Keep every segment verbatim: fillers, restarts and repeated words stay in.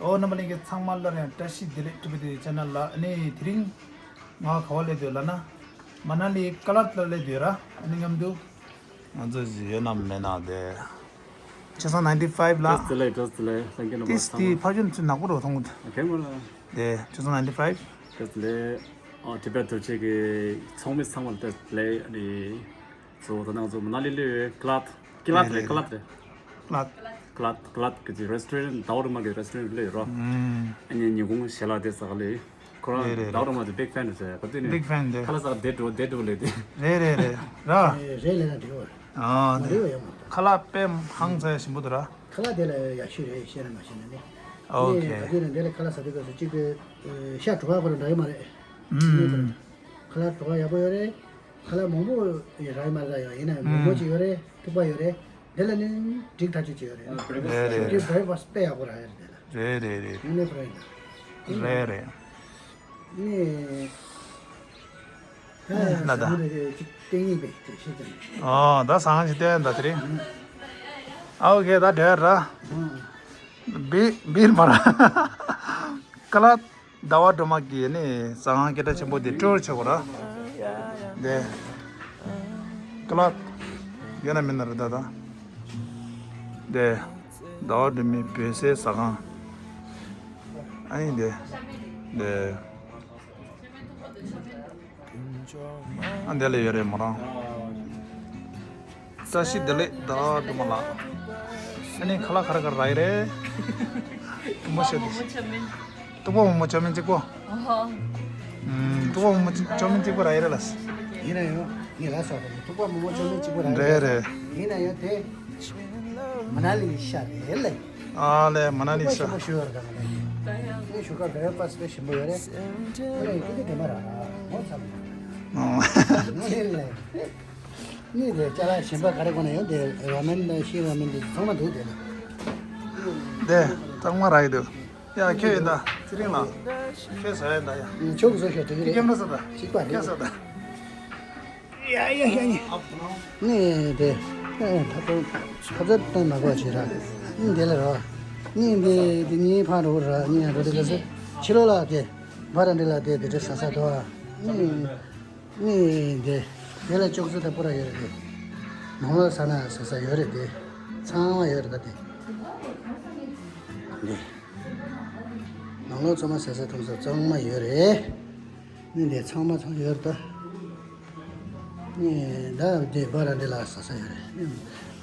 ཨོ་རྣམ་པ་ལྷན་རྒྱས་ཚང་མ་ལ་ཡང་བཀྲ་ཤིས་བདེ་ལེགས། ཊི་བི་ཊི་ཆེ་ནལ་ལ། ཨ་ནི་དེ་རིང་ང་ག་པར་སླེབས་འདུག་ལབ་ན། མ་ན་ལི་ཀ་ལ་ལ་སླེབས་འདུག་ར། ཨ་ནི་མཉམ་དུ་ང་ཚོ་ཡོད་ན་མེད་ན་དེ། two thousand ninety-five ལ། བཀྲ་ཤིས་བདེ་ལེགས། བཀྲ་ཤིས་བདེ་ལེགས། ལྷན་རྒྱས་རྣམ་པ་ཚང་མ། དེ་ཕ་ཆུ་ཚོད་ནག་པོ་རུ་མཐོང་གི་འདུག་དེ་two thousand ninety-five། བཀྲ་ཤིས་བདེ་ལེགས། ཨ། ཊི་བི་ཊི་ཐུགས་རྗེ་ཆེ། ཚོགས་མི་ཚང་མ་ལ་བཀྲ་ཤིས་བདེ་ལེགས། ཨ་ནི། ཚོ་ད་ནང་ཚོ་མ་ན་ལི་སླེབས་ཡོད། ཀ་ལ་ལ་རེད། ཀ་ལ་ལ་རེད། ཀ་ལ་ལ་རེད། ཀ་ལ་ལ་ཀ་ལ་ལ་གི་རེ་སི་ཊོ་རེན་ཊི། ཟླ་བ་སྒྲོལ་མ་གི་རེ་སི་ཊོ་རེན་ཊི་སླེབས་ཡོད་རོ། ཨ་ནི་ཉིན་གུང་ཞལ་ལག་དེ་ཟ་ག་སླེབས། ཁོ་རང་རེད་རེད་ཟླ་བ་སྒྲོལ་མ་དེ་བིག་ཕེན་རེད་ཟེར། ག་དུས་ནས་བིག་ཕེན་དེ། ཁ་ལག་ཟ་ག་བསྡད་འགྲོ་བསྡད་འགྲོ་ལབ་དེ། རེད་རེད་རེད་ར། རེད་རེད་ལབ་ན་འགྲིག་པ། ཨ་མ་འགྲིག་པ་ཡོད་མ་རེད། ཁ་ལག་དཔེ་ཧང་སང་ཞིམ་པོ་འདུག་ར། ཁ་ལག་དེ་ལ་ཡག་ཤོས་རེད། བཤད་ན་མ་ཤེས་ན་ནི། ཨོ་ཁེ། ནི་ག་དུས་ནས་དེ་ལ་ཁ་ལག་ཟ་དུས་སྐབས་སུ་གཅིག་གི་ཤ་གྲོད་ཁ་ཁོ་རང་འདྲ་ཡོད་མ་རེད། ཨུམ། ཁ་ལག་གྲོད་ཁ་ཡག་པོ་ཡོད་རེད། ཁ་ལག་མང་པོ་ཡོད་རེད་མ་རེད། ཡང་ཡིན་ན་མང་པོ་ཅིག་ཡོད་རེད། ཐུག་པ་ཡོད་རེད། དེ་ལ་ནི་འགྲིག་ཐག་ཆོད་ཅིག་ཡོད་རེད། ཨ། བྷི་རེག་ཕ་སི་ཊི་རེད་རེད། དེ་བྷི་རེག་ཕ་སི་ཊི་དཔེ་ཡག་པོ་རག་ཡོད་རེད་དེ་ལ། རེད་རེད་རེད། ངས་ནས་བྷི་རེག་ཕ་སི་ཊི། རེད་རེད། ནི། ཨ་ན་ད། ཟ་ཁང་རེ་རེ་ཅིག་སྟེང་ཡིན་པས་དེ་ཤེས་ཀྱང་། ཨོ་ད་ཟ་ཁང་ཞིག་བསྟན་ད་དེ་རིང་། ཨོ་ཁེ། ད་འདྲ་ར། བི་བིར་མ་ར། ཀ་ལ། ཟླ་བ་སྒྲོལ་མ་གི་ནི་ཟ་ཁང་སྐད་གྲགས་ཆེན་པོ་དེ་ཊུར་བྱེད་དགོས་ར། དེ། ཀ་ལ་ཡོད་ན་མེད་ན་རེད་ད་ད། དེ། ཟླ་བ་སྒྲོལ་མའི་བོད་ཟས་ཟ་ཁང་། ཨ་ནི་དེ། དེ། ཨ་འདི་ལ་ཡོད་རེད་མོ་རང་། བཀྲ་ཤིས་བདེ་ལེགས་ཟླ་བ་སྒྲོལ་མ་ལགས། ཨ་ནི་ཁ་ལག་ག་རེ་ག་རེ་རག་ཡི་རེད། མོ་ཤེས་ཏེ། ཐུག་པ་མོག་མོག་ཅོ་མིན་གཅིག་པོ། ཨུམ། ཐུག་པ་མོག་མོག་ཅོ་མིན་གཅིག་པོ་རག་ཡི་རེད་ལ། ཡིན་ན་ཡང་ངས་ལབ་སོང་རེད། ཐུག་པ་མོག་མོག་ཅོ་མིན་གཅིག་པོ་རག་ཡི་རེད། རེད་རེད། ཡིན་ན་ཡང་དེ་མ་ན་ལི་ཤ་རེད་ལ། ཨ་ལས་མ་ན་ལི་ཤ། ཐུག་པ་ཆེན་པོ་ཞིག་ཡོད་རེད་ད་ང་ལ། ངས་ཞུ་ཁ་བེ་རེག་ཕ་སི་ཊི་དཔེ་ཞིམ་པོ་ཡོད་རེད། ངས་ཀི་ཏི་དེ་མ་རག་ཨོ་ཚ། ཨོ། ངས་ལས། ནི་དེ་ཅ་ལག་གཞན་པ་ག་རེ་གོ་ན་ཡང་དེ་ར་མེན་དང་ཤིན་ར་མེན་དེ་ཚང་མ་འདུག་དེ་ལ། དེ་ཚང་མ་རག་གི་འདུག་ཡ་ཁྱོད་ཡིན་ད་ཚེ་རིང་ལགས། ཁྱོད་ཟ་ཡིན་ད་ཡ། ཁྱོད་ཀྱི་བཟོ་ཤོག་དེ་གི་ཁྱོད་རེད། ཀེམ་ར་ཟ་ད། གཅིག་པ་རེད། ཁྱོད་ཟ་ད། ཡ་ཡ་ཡ་ཡ། ནི་དེ་ཨེ་ཁ་ཚ་ཁ་ཚ་གཏོང་མ་དགོས་བྱེད་ར། ནི་དེ་ལ་ར། ནི་དེ་དེ་ནི་ཕ་འགྲོ་ར་ནི་ཡང་འགྲོ་དེ་ག་ཚོད། ཕྱི་ལོགས་ལ་དེ་བ་ར་འདི་ལ་དེ་དེ་འདྲ་ཟ་ས་དོ། ནི། ནི་དེ། དེ་ལ་ཅོག་ཙེ་དང་པོ་ར་ཡོད་རེད་དེ། ནང་ལོགས་ཟ་ན་ཟ་ས་ཡོད་རེད་དེ། ཚང་མ་ཡོད་རེད་ད་དེ། འདི། ནང་ལོགས་ཚང་མ་ཟ་ས་འཐུང་ས་ཚང་མ་ཡོད་རེད། ནི་དེ་ཚང་མ་ཚང་ཡོད་རེད་ད། ནི་ད་དེ་བ་ར་འདི་ལ་ཟ་ས་ཡོད་རེད། ནི་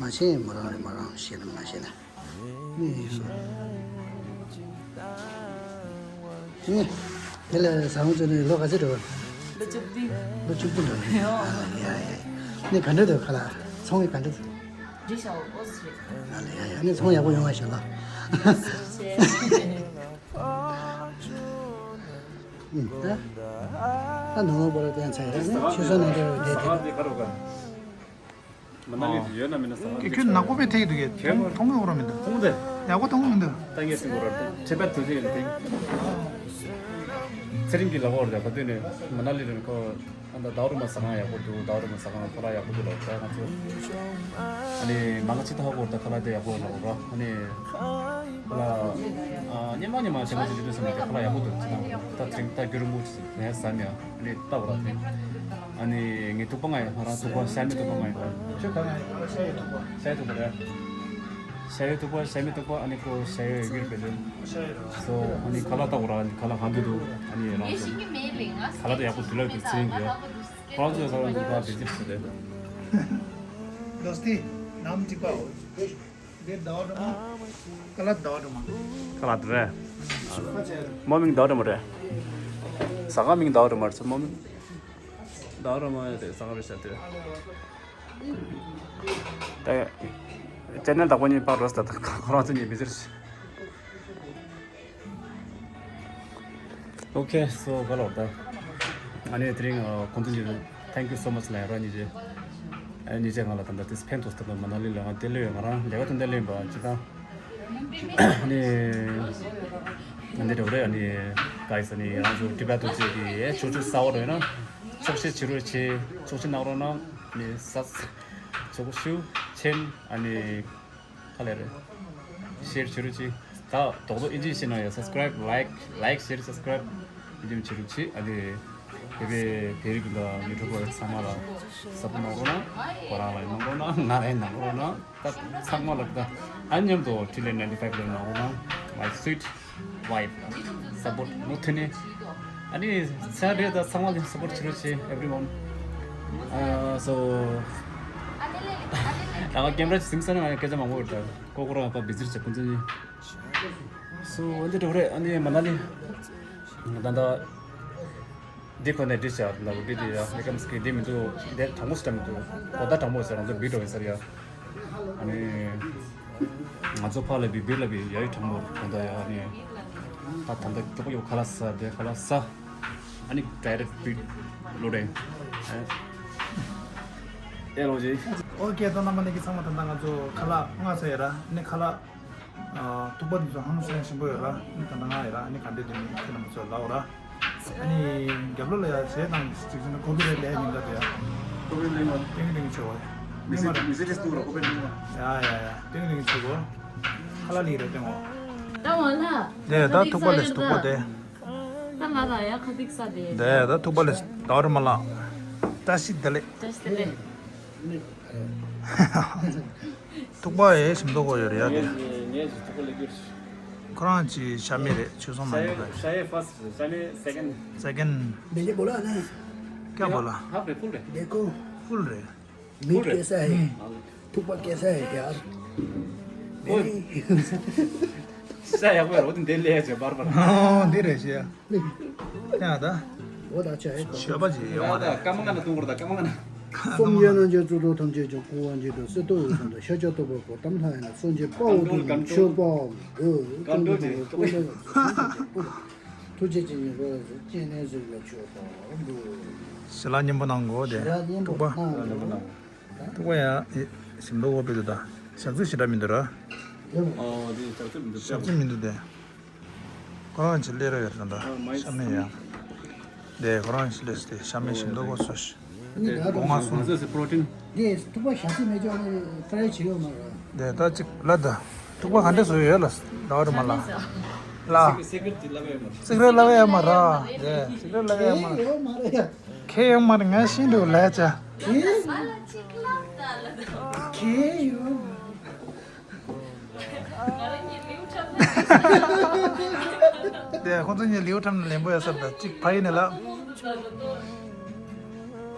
མ་ཤེས་མོ་རང་རེད་མོ་རང་ཤེས་ན་མ་ཤེས་ན། ནི་ཡིན་སོང་། ནི་དེ་ལ་ཟ་འོང་ཚོ་ནི་ལོ་ག་ཚོད་འགྲོ་བ། ལོ་བཅུ་བདུན། ལོ་བཅུ་བདུན་འགྲོ་བ། ཡོ། ཨ་ཡ་ཡ། ནི་ག་འདྲ་འདུག་ཁ་ལག་ཚོང་གི་ག་འདྲ་འདུག་འདི་ཤ་འོ་ཟེར། ཨ་ལ་ཡ་ཡ། ནི་ཚོང་ཡག་པོ་ཡོང་བ་ཞིག་ལ། ཨུམ། ད་ད་ནང་ལོགས་པོ་ར་བསྟན་ཚར་ཡ་ར་ནི་ཆུ་ཚོད་ནང་འདྲ་བ་བསྡད་དེ། མ་ན་ལི་དུ་ཡོད་ན་མིན་ན་ཟ་ཁང་དེ་ཁྱོད་ནག་པོ་དཔེ་ཐེག་འདུག་གས། མཐོང་མཐོང་གི་འོ་ར་མི་འདུག་མཐོང་དེ། ཡག་པོ་མཐོང་གི་མི་འདུག་ད་ངས་སྲིང་གོ་ར་ཁྲེ་པད་དུ་ཐེག་ལ་ཐེག་ཚེ་རིང་གི་ལ་གོ་ར་ད་ག་དུས་ནས་མ་ན་ལི་རེད་ཁོ། ཨ་ད་ཟླ་བ་སྒྲོལ་མ་ཟ་ཁང་ཡག་པོ་འདུག་ཟླ་བ་སྒྲོལ་མ་ཟ་ཁང་ཁོ་ར་ཡག་པོ་འདུག་ལ་ད་ང་ཚོ། ཨ་ནི་མ་ང་ཅི་ད་ཧ་གོ་ར་ད་ཁ་ལག་དེ་ཡག་པོ་ལ་གོ་ར་ཨ་ནི། ཁ་ལག་ཨ་ཉི་མ་ཉི་མ་ཇེ་མང་ཇེ་ཇེ་འདུག་ཟེར་ན་ཁ་ལག་ཡག་པོ་འདུག་ད་ཐེངས་ད་རྒྱུན་རིང་པོ་ཅིག་ཟེར་ནས་ཟ་མི་ཡ། ཨ་ནི་ལྟ་བ་ར་དེ། ཨ་ནི་ངའི་ཐུག་པ་ང་ཡི་ང་རང་ཐུག་པ་ཤ་མེད་ཐུག་པ་ང་ཡི་ཁོ། ཁྱོད་ག་ང་ཡི་ཤ་ཡི་ཐུག་པ། ཤ་ཡི་ཐུག་པ་རེད། ཤ་ཡི་ཐུག་པ་ཤ་མེད་ཐུག་པ་ཨ་ནི་ཁོ་ཤ་ཡི་ཡོད་རྒྱུ་རེད་པས་ལོས། སོ་ཨ་ནི་ཁ་ལག་ལྟ་བ་ར་ཨ་ནི་ཁ་ལག་གང་འདུག་འདུག་ཨ་ནི་རང་ཚོ་ཁ་ལག་ད་ཡག་པོ་འདུག་ལབ་འདུག་ཚེ་རིང་གིས་ཁོ་རང་ཚོ་ཡང་ཁ་ལག་འདུག་ཁ་ལག་བེད་སྤྱོད་བྱེད་རེད། དོ་སྟི་ནམ་གཅིག་པའོ། འདི་ཟླ་བ་སྒྲོལ་མ། ཀ་ལ་ཟླ་བ་སྒྲོལ་མ། ཀ་ལ་དེ་རེད། ཁ་ཆེ། མོ་མིང་ཟླ་བ་སྒྲོལ་མ་རེད། ཟ་ཁང་མིང་ཟླ་བ་སྒྲོལ་མ་རེད། མོ་མིང་ཟླ་བ་སྒྲོལ་མ་རེད། ཟ་ཁང་རེད་ཤག་དེ། ད་ཅེ་ནལ་དང་པོ་གཉིས་ཕར་རོལ་ས་ད་ཁོ་རང་ཚོ་གཉིས་མི་ཟེར་ཞིག Okay, so ག་ལོར་ད། ཨ་ནི་དེ་རིང་ཁོང་ཚོ་གཉིས་thank you so much ལ་ཡ་ར་གཉིས་ཀྱིས། ཨ་གཉིས་ཀྱིས་ང་ལ་ད་ལྟ་དེ་ཕན་ཐོགས་ཐུབ་པ་མ་ན་ལི་ལ་ང་བསྡད་ལོས་ཡོད། ང་རང་ལས་ཀ་དང་བསྡད་ལོས་ཡིན་པ་ཅི་ད། ཨ་ནི། ཨ་ནི་འདི་འདྲ་བ་རེད། ཨ་ནི་guys ཨ་ནི་རང་ཚོ་ཊི་བེཊ་ཐུག་ཅེས་ཀྱི་ཨེ་ཕྱོགས་བཅུ་ས་འོག་རེད་ན། ཕྱོགས་བཞི་བྱེད་རོགས་བྱེད། ཕྱོགས་བཞི་གནང་རོགས་གནང་། ཨ་ནི་ས་ཕྱོགས་བཞི་ཆེན་ཨ་ནི། ཁ་ལས་རེད། ཤེར་བྱེད་རོགས་གྱིས། ད་རྡོག་རྡོག་ཨིན་ཇི་ཤེས་ན་ཡ་སབ་སི་ཀ་རའིབ། ལའིཀ་ལའིཀ་ཤེར་སབ་སི་ཀ་རའིབ་ཨིན་ཇི་བྱེད་རོགས་བྱེད། ཨ་དེ་བེ་བེ་བེ་རི་གུ་ལ་ཡུ་ཊུབ་པར་ཚང་མ་ལ་སབ་པོརཊ་གནང་རོགས་གནང་། ཁོ་རང་ལ་གནང་རོགས་གནང་། ང་ལ་གནང་རོགས་གནང་། ད་ཚང་མ་ལ་ད་ཨ་མཉམ་དུ་ཊི་ལེ་ནའིན་ཊི་ཕའིབ་ལ་གནང་རོགས་གནང་། My sweet wife, support མུ་མཐུད་ནས། ཨ་ནི་ས་རེད་ད། ཚང་མ་ལ་སབ་པོརཊ་བྱེད་རོགས་བྱེད། Everyone. ཨ་སོ། ད་ང་ཀེམ་ར་ཅིག་སིམ་ས་ན་ང་སྐད་ཆ་མང་པོ་ཡོད་ད། ཀོ་ཀོ་ར་ང་པ་བི་ཛི་བྱེད་ཁོང་ཚོ་ནི། སོ་འདི་འགྲོ་རེད། ཨ་ནི་མ་ན་ལི། ད་ད། འདི་ཁོ་ནས་འདི་བྱ་ལ་འདི་དེ་ཡ་མེ་ཀམ་སི་ཀི་འདི་མི་འདུག་འདི་དྲང་པོ་ཞིག་མི་འདུག་གོ་བརྡ་དྲང་པོ་ཟེར་ང་ཚོ་བི་འགྲོ་ཡིན་ཟེར་ཡ། ཨ་ནི་ང་ཚོ་ཕ་ལ་བི་བི་ལ་བི་ཡ་ཡི་དྲང་པོ་གོ་བརྡ་ཡ། ཨ་ནི་ད་ད་ད་ཀྱོག་ཀྱོག་ཁ་ལག་ཟ་དེ་ཁ་ལག་ཟ། ཨ་ནི་ཌའི་རེག་བི་ལོ་རེ། ཨེ་ལོ་ཇི། ཨོ་ཀེ། ད་རྣམ་པ་ནས་ཀྱི་ཚང་མ་ད་ལྟ་ང་ཚོ་ཁ་ལག་ལྔ་ཟ་ཡ་ར། ཨ་ནི་ཁ་ལག་ཐུག་པ་དེ་ཚོ་ཧང་སང་ཞིམ་པོ་ཡོད་ར། ཨ་ནི་ད་ལྟ་ང་ཡོད་ར། ཨ་ནི་ག་འདྲས་དེ་མིན་ཁྱེད་རྣམ་པ་ཚོ་ལབ་ར། ཨ་ནི་རྒྱབ་ལོགས་ལ་ཡ་ཟས་དང་གཅིག་བྱས་ན་ཀོ་པི་རའིཊ་ལས་མི་འདུག་དེ་ཡ། ཀོ་པི་རའིཊ་ལས་མ། ཏིང་ཏིང་བྱེད་བ། མི་སི་མི་སི་ཏིས་ཏུ་ར་ཀོ་པི་རའིཊ་ལས་མ། ཡ་ཡ་ཡ། ཏིང་ཏིང་བྱེད་བ། ཧ་ལ་ལི་ར་ཏེང་བ། ད་བ་ལ། དེ་ད་ཐུག་པ་ལས་ཐུག་པ་དེ། ད་ང་ལ་ཡ་ཁ་ཏིག་ས་དེ། དེ་ད་ཐུག་པ་ལས་ད་ར་མ་ལ། བཀྲ་ཤིས་བདེ་ལེགས། བཀྲ་ཤིས་བདེ་ལེགས། ཐུག་པ་ཡེ་ཞིམ་མདོག་གོ་ཡོད་རེད་ཡ་དེ། ངས་ངས་ཐུག་པ་ལེགས་ཡོད། ཁོ་རང་གི་ཤ་མེད་རེད། ཆོས་སོང་མ་འདུག་ག་ཤ་ཡེ་ཤ་ཡེ་ཕར་སི་ཊི། ཤ་མེད་སེ་ཀེན་ཌི། སེ་ཀེན་ཌི། देखिए बोला ना। क्या बोला? हाफ है, फुल है। देखो। फुल रहे। मीट फुल रहे। कैसा है? हाँ। थुक्पा कैसा है यार? ओए। नहीं। ཤ་ཡག་པོ་ཡོད་རེད། འོ་དེ་འདི་ལས་ཡ་ཅེ་བར་བར། ཨོ་འདི་རེད་ཤེ་ཡ། ཡ་ད། འོ་ད་ཆ་ཧེ་གོ། ཤོད་པ་ཅིག་ཡོད་མ་རེད། སྐར་མ་ལྔ་ན་གཏོང་དགོས་རེད་ད། སྐར་མ་ལྔ་ན། སོམ་ཉི་རྣམས་ཀྱི་གཙུག་ཏོར་ཐམས་ཅད་ཀྱང་། སྐུ་དབང་གཅིག་ཏུ་གསལ་ཐུབ་པའི་བསམ་དང་། ཤཱཀྱ་ཐུབ་པ་པོ་དམ་ལྷ་ཡིན་ལ། སངས་རྒྱས་དཔའ་བོ་ཐུགས་ཀྱི་མཆོད་པ་འབུལ། ཀམ་ཀུན་ཀྲོལ་ཀུན་ཀྱང་ཐུགས་རྗེ་ཅན་ཉིད་ལ་སྤྱན་ནས་གཟིགས་པའི་མཆོད་པ་འབུལ། ཞལ་ལག་སྙན་པོ་གནང་དགོས་དེ། ཞལ་ལག་སྙན་པོ་ཐུག་པ། གནང་དགོས། ཐུག་པ་ཡ། ཨེ། ཞིམ་མདོག་པོ་དཔེ་འདུག་ད། ཞག་ཚོད་ཞེ་དྲག་མི་འདུག་ར། ཨོ་དེ་ཞག་ཚོད་མི་འདུག་ཞག་ཚོད་མི་འདུག་དེ། ཁོ་རང་ཅིག་སླེབས་ར་ཡོད་རེད་ད། ཨ་མའི་ཤ་མེད་ཡ། དེ་ཁོ་རང་ཅིག་སླེབས་ཏེ་ཤ་མེད་ཞིམ་མདོག་པོ་བཟོ་ཞིག་སྒོ་ང་སོང་། ང་ཚོས་པྲོ་ཊིན། དེ་ཐུག་པ་ཞག་ཚོད་མེད་ཅོག་ནི་ཕ་རའི་བྱེད་ཡོད་མ་རེད། དེ་ད་ཅིག་ལ་ད། ཐུག་པ་ག་འདྲ་བཟོ་ཡོད་ལ་ལ་བ་རེད་མ་ལ། ལ། སི་ཀི་རེཊ་ལབ་ཡོད་མ་རེད། སི་ཀི་རེཊ་ལབ་ཡོད་མ་རེད། དེ་སི་ཀི་རེཊ་ལབ་ཡོད་མ་རེད། ཡོད་མ་རེད་ཡ། ཁྱེད་ཡོད་མ་རེད། ང་ཤིན་ཏུ་ལས་བྱ། ཁྱེད་ཡོད། དེ་ཁོང་ཚོ་གཉིས་ལིའུ་ཁྲམ་ལ་ལེན་པོ་ཡ་སར་ད་གཅིག་ཕ་ཡིན་ནས་ལ།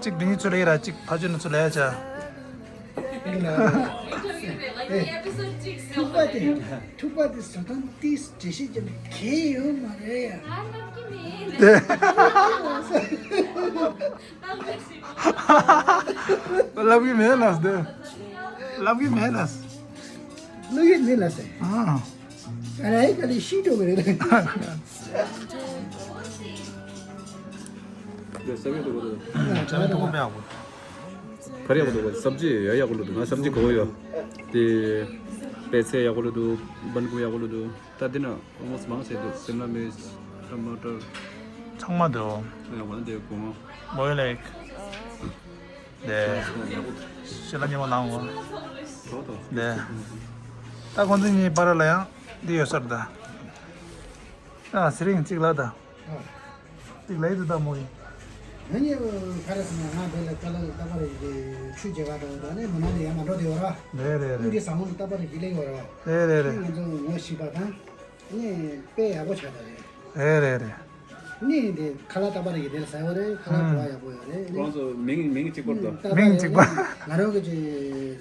གཅིག་འདི་གཉིས་ཚུར་ལེན་ར་གཅིག་ཕ་ཆོས་ནས་ཚུར་ལེན་ཡ་བྱ། ཐུག་པ་དེ་ཐུག་པ་དེ་བཟོ་སྟངས་ཏིས་འགྲེལ་བཤད་ཀྱི་ཁྱེད་ཡོད་མ་རེད་ཡ། ལབ་གི་མེད་ལ་སྡོད། ལབ་གི་མེད་ལ། ལབ་གི་མེད་ལ་ཟེར། ཨ། ཨ་ར་ཨེ་ག་ལི་ཤི་འགྲོ་གི་རེད། ད་ས་བོན་དུ་གོ་དུ། ཨ་ཅ་ལག་དུ་གོ་པ་ཡག་པོ། ག་རེ་ཡག་པོ་འདུག་གོ། སབ་ཇི་ཡ་ཡག་པོ་ལོ་འདུག་ང་སབ་ཇི་གོ་ཡོད། དེ་པད་ཚལ་ཡག་པོ་ལོ་འདུག་བན་ཀུ་ཡག་པོ་ལོ་འདུག་ད་འདི་ན་ཨོལ་མོ་སི་མང་ཆེ་འདུག་སེམ་ལ་མིར་ཆི། ཊ་མ་ཊར། ཚང་མ་འདུག་ཡག་པོ་ན་དེ་གོ་མ། བོའི་ལེག་དེ། ཞེ་ལ་ཉེ་མོ་ནང་བ། དེ། ད་ཁོང་ཚོ་གཉིས་བར་ལ་ཡང་འདི་ཡོད་སར་ད། ཨ་ཟི་རིང་གཅིག་ལ་ད། གཅིག་ལ་ཡིད་དུ་ད་མོ་ཡིན། ང་གཉིས་ག་རེ་ཟེར་ན་ང་དེ་ལ་ཀ་ལ་ལ་ལྟ་བ་རེ་ཡི་ཆུ་རྒྱལ་ཁ་འགྲོ་བ་ད་ནི་མི་ནང་ལ་ཡང་མ་འགྲོ་དེ་ཡོད་ར། རེད་རེད་ཀུན་རེད། གྱི་ཟ་མོ་ལ་ལྟ་བ་རེ་ཡི་ལེ་ཡོད་ར། རེད་རེད་རེད། ང་ཚོ་ངོ་ཤེས་པ་དང་། ནི་དཔེ་ཡག་པོ་ཆགས་པ་རེད། རེད་རེད་རེད། ནི་འདི་ཁ་ལག་ཏག་པ་རེ་གི་དེ་ལ་ཟ་ཡོད་རེད། ཁ་ལག་ཨང་བྲོ་བ་ཡག་པོ་ཡོད་རེད། ཁོང་ཚོ་མིང་མིང་གཅིག་པར་འདུག་ཨང་ཏག་པ་མིང་རེད། གཅིག་པ། ང་རང་གི་ཅི་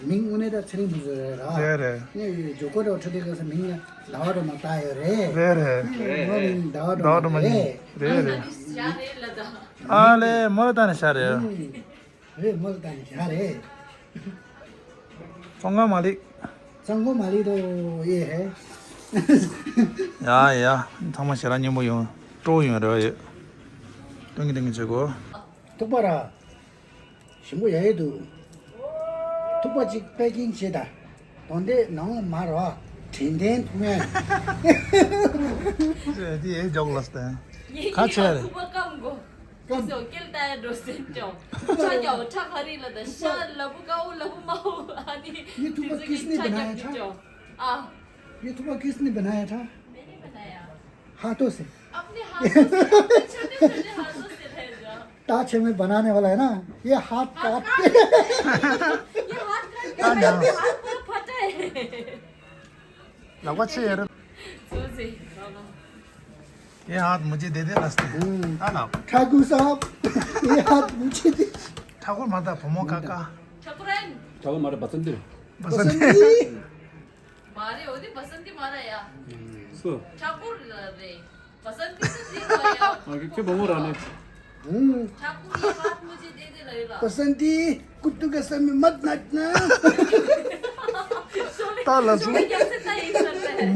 མིང་དངོས་གནས་ད་ཚེ་རིང་ཕུན་ཚོགས་རེད་ར། རེད་རེད། ནི་ཇོ་ཀོ་ར་ཁྲི་དེ་ག་ས་མིང་ལ་ཟླ་བ་སྒྲོལ་མ་བཏགས་ཡོད་རེད། རེད་རེད། ནི་ངོ་མིང་ཟླ་བ་ཟླ་བ་སྒྲོལ་མ་རེད། རེད་རེད། ཨ་ལེ་མོ་ལ་ད་ནི་ཤ་རེད། ཨང་། རེད། མོ་ལ་ད་ནི་ཡ་རེད། ཙོང་ཁ་མ་ལིག་ཙོང་ཁ་མ་ལིག་དོ་ཡེ་ཧེ། ཡ་ཡ། ཚང་མ་ཞེ་དྲག་སྙན་པོ་ཡོང་། སྤྲོ་ཡོང་རེ་བ་ཡོད། ཏོང་གི་ཏོང་གི་བྱེད་དགོས། ཐུག་པ་ར། ཞིམ་པོ་ཡ་ཡེ་འདུག་ཐུག་པ་གཅིག་པེ་ཀིང་བྱེད་ད། དོན་དེ་ནང་ལ་མ་ར། དྲན་རྟེན་ཐུག་ཡ། དེ་ཡེ་འཇོག་ལ་སྟེ། ཁ་ཆེ་རེད། ཐུག་པ་སྐམ་དགོས། སྐམ། ཞོགས་ཀྱལ་ལྟ་ཡ་འགྲོ་སེམས་ཀྱང་། ཁྲ་རྒྱ་བོ་ཁྲ་ག་རི་ལ་དང་ཤ་ལ་བུ་ཀ་བོ་ལ་བུ་མ་བོ་ཨ་ནི། ཡི་ཐུག་པ་ཀིས་ནི་བེ་ན་ཡ་ཁྲ། ཨ། ཡི་ཐུག་པ་ཀིས་ནི་བེ་ན་ཡ་ཁྲ། हाथों से। अपने हाथों से, अपने छोटे छोटे हाथों से रह जा। ताज हमें बनाने वाला है ना, ये हाथ काट के। ये हाथ काट के, हाँ ना। हाथ पूरा फटा है। लगवा छे यार। सोचे, बाबा। ये हाथ मुझे दे दे रास्ते। हम्म। हाँ ना। ठाकुर साहब, ये हाथ मुझे दे। ठाकुर माता, भमो काका। ठाकुरन। ठाकुर माता बसंती। बसंती। बसंती। मारे होती बसंती मारा या। सो। ठाकुर रे। बसंती तो जी माया। हाँ, क्यों भमो रानी? हम्म। ठाकुर ये हाथ मुझे दे दे रहेगा। बसंती, कुत्तू के सामने मत नाचना। ताला सु। कैसे तय करते हैं?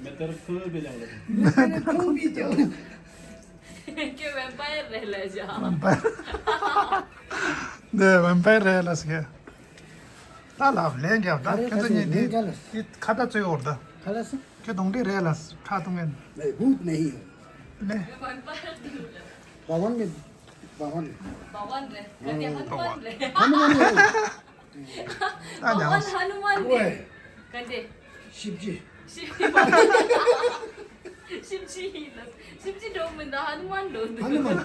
मैं तेरे खून भी जाऊंगा। मैं तेरे खून भी जाऊंगा। क्यों vampire रह ले जा? Vampire। 네, vampire रह ले सके। ताला ले गया था। अरे, क्या तो कैसे ये ले दे। गया? ये खाता चाहिए और था। खालास? ཁྱོད་གདོང་འདྲེ་རེད་ལ་ཁྲག་འཐུང་མཁན། नहीं, भूत नहीं हूँ। ནས། भगवान में, भगवान। भगवान रे। कदे हनुमान रे। हनुमान नहीं। ད་ཉང་། भगवान हनुमान रे। ओए। कदे। शिव जी। शिव जी। शिव जी ही ना। शिव जी डो में ना हनुमान डो। हनुमान।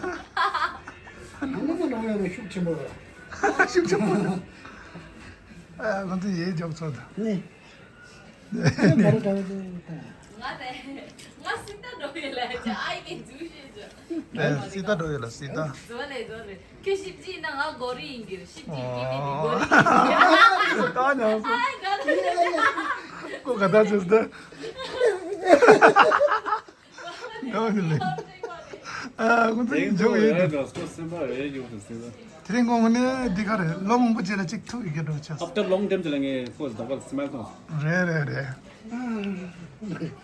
हनुमान डो में शुभ चंबो। शुभ चंबो। ཨ་ང་ཚོ་ཡེ་འཇོག་ཚོད། ནས། ང་རེ་འདྲ་བ་དེ། ང་རེ། ང་སྲིད་ད་འགྲོ་ཡོད་ལ་ཅི་ཨའི་གི་འཛུལ་ཤེས་ཅོ། ཨེ་སྲིད་ད་འགྲོ་ཡོད་ལ་སྲིད་ད། བཟོ་ལེ་བཟོ་ལེ། ཁྱོད་ཞིབ་ཅིག་ན་ང་གོ་རི་ཡིན་གྱི་ཞིབ་ཅིག་གི་མི་གོ་རི་ཡིན་གྱི། ད་ཉང་སོ། ཨའི་ག་རེ། ཁོ་ག་ད་ཅོས་ད། ཡོད་ནི་ལེ། ཨ་ཁོ་ཚོ་ཡིན་འཇོག་ཡོད་དེ། སེམས་པ་རེ་ཡོད་དེ་སེམས་པ། དེ་རིང་དགོང་མོ་ནས་འདི་ག་རེད། ལོ་མང་པོ་རྗེས་ལ་གཅིག་ཐུག་ཡི་གེ་འགྲོ་ཆགས། After long time ཅི་ལ་ངས་ཁོ་ཟླ་བ་སི་མལ་ཐོང་། རེད་རེད་རེད།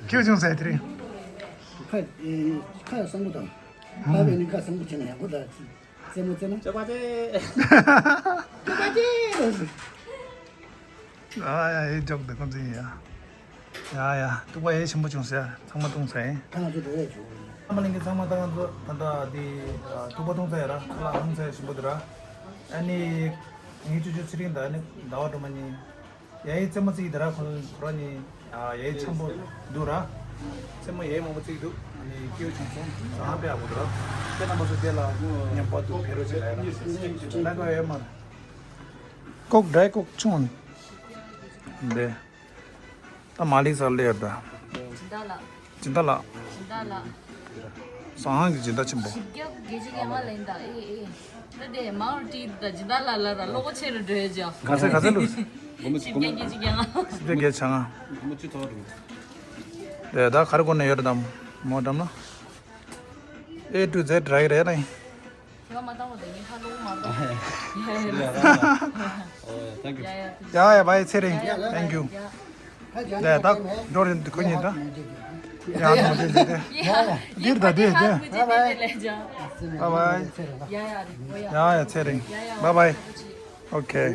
ཁྱེད་བྱུང་ཟེར་དེ་རིང་། ཁ་ཁ་ཡ་སང་པོ་དང་། ཁ་བས་ནི་ཁ་སང་པོ་བྱས་ན་ཡག་པོ་ད། རྩེད་མོ་རྩེ་ན། ཅོ་པ་ཅེ། ཅོ་པ་ཅེ། ཨ་ཡ་ཨེ་འཇོག་དེ་ཁོང་ཚོ་ཡིན་ཡ། ཡ་ཡ། ཐུག་པ་ཡེ་ཆེན་པོ་བྱུང་ཟེར། ཚང་མ་བཏུང་ཟེར། ད་ང་ཚོ་འགྲོ་ཡ་བྱུང་། ཨ་མ་གླིང་གི་ཚང་མ་ད་ང་ཚོ་ད་ལྟ་འདི་ཐུག་པ་བཏུང་ཚར་ཡ་ར། ཁ་ལག་ཧང་ཚ་ཡ་ཆེན་པོ་འདི་ར། ཨ་ནི་ངའི་ཅོ་ཅོ་ཚེ་རིང་དང་ཨ་ནི་ཟླ་བ་སྒྲོལ་མ་གཉིས། ཡ་ཡི་རྩེད་མོ་རྩེ་གི་འདི་ར། ཁོ་ཁོ་ར་གཉིས་ཡ་ཡི་ཆེན་པོ་འདུག་ར། རྩེད་མོ་ཡ་ཡི་མང་པོ་རྩེ་གི་འདུག་ཨ་ནི་སྐྱིད་པོ་བྱུང་སོང་། ཟ་ཧང་པེ་ཨ་བོ་འདི་ར། ཁྱེད་རྣམ་པ་ཚོ་དེ་ལ་མཉམ་པར་དུ་ཕེབས་རོགས་བྱེད་ལ་ཡ་ར། ལ་ག་ཡོད་མ་རེད། ལྐོག་འདྲ་ལྐོག་ཆུང་། འདི། ད་མ་ལི་ས་ལེ་ཡོད་ད། སྦྱིན་བདག་ལགས། སྦྱིན་བདག་ལགས། སྦྱིན་བདག་ལགས། སང་ཧང་གི་སྦྱིན་བདག་ཆེན་པོ། ཞིབ་རྒྱག་རྒྱལ་སྤྱི་ཡ་ང་ལེན་ད་ཨེ་ཨེ། ད་དེ་མང་རུ་ཏི་ད་སྦྱིན་བདག་ལགས་ལ་ད་ལོ་གོ་ཆེ་རུ་འགྲོ་ཡ་ཅོ། ག་ཚད་ག་ཚད་ལུགས། ཞིབ་རྒྱག་རྒྱལ་སྤྱི་ཡ་ང་། ཞིབ་རྒྱག་རྒྱལ་ཆ་ང་། དེ་ད་ག་རེ་གོ་ནས་ཡོད་རེད་དམ། མོ་དམ་ན། A to Z ར་ཡི་རེད་ན། ཁྱེད་མ་བཏང་བ་དེ་ངས་ཧ་ལོ་མ་བཏང་། ཡ་ཡ། ཨོ་ཡ། Thank you. ཡ་ཡ། ཡ་ཡ། བའི་ཚེ་རིང་། Thank you. ཡ་ད་འགྲོ་རེད་ཁོ་གཉིས་ད། ཡ་མོ་དེ་དེ་དེ། འདིར་ད་དེ་དེ། Bye bye. ཡ་ཡ། ཡ་ཡ་ཚེ་རིང་། Bye bye. Okay.